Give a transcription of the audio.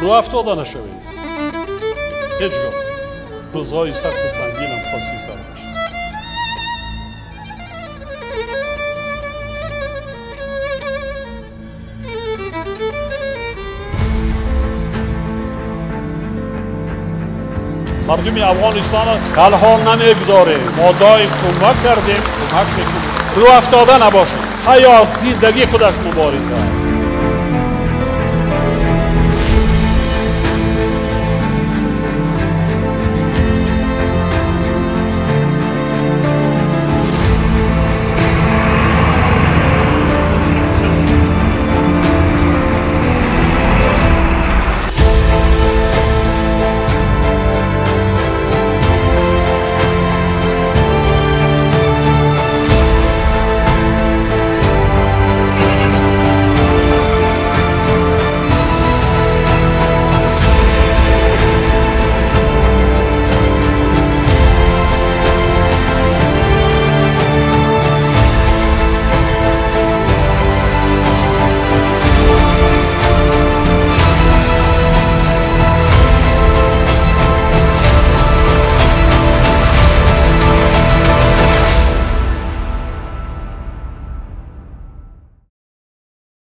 Рӯ афтода нашавед. Ҳеҷ гоҳ. Рӯзҳои сахту сангинам паси сар бошад. Мардуми Афғонистонро танҳо намегузорем. Мо доим кӯмак кардем, кӯмак мекунем. Рӯ афтода набошед. Ҳаёт, зиндагӣ худаш мубориза аст.